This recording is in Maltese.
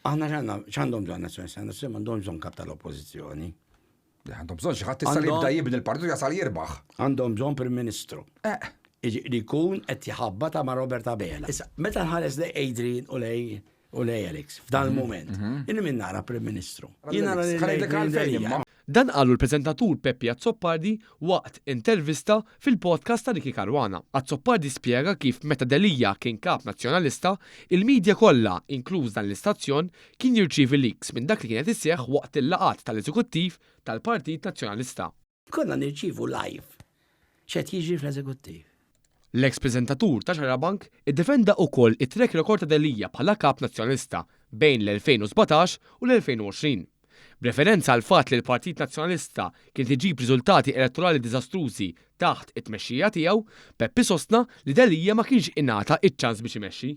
Aħna x'għandna x'għandhom bżonn Nazzjonalisti? Nazzjonalisti m'għandhomx bżonn kap tal-Oppożizzjoni. Għandhom bżonn xi ħadd issa li jibda jibni l-partit u jasal jirbaħ. Għandhom bżonn Prim Ministru. Eh. Li jkun qed jħabbata ma' Robert Abela. Issa, meta nħares lej Adrian u lej u lej Alex f'dan mhm, il-moment, mhm. inni min nara Prim Ministru. Jien nara lil Dan qalu l-preżentatur Peppi Azzopardi waqt intervista fil-podcast ta' Ricky Caruana. Azzopardi spjega kif meta Delia kien Kap Nazzjonalista, il-media kollha, inkluż dan l-istazzjon, kien jirċievi leaks minn dak li kien qed iseħħ waqt il-laqgħat tal-Eżekuttiv tal-Partit Nazzjonalista. Konna nirċievu live x'qed jiġri fl-Eżekuttiv. L-eks preżentatur ta' Xarabank iddefenda ukoll it-track record ta' Delia bħala Kap Nazzjonalista bejn l-2017 u l-2020. B'referenza għall-fatt li l-Partit Nazzjonalista kien qed iġib riżultati elettorali diżastrużi taħt it-tmexxija tiegħu, Peppi sostna li Delia ma kienx ingħata ċ-ċans biex imexxi.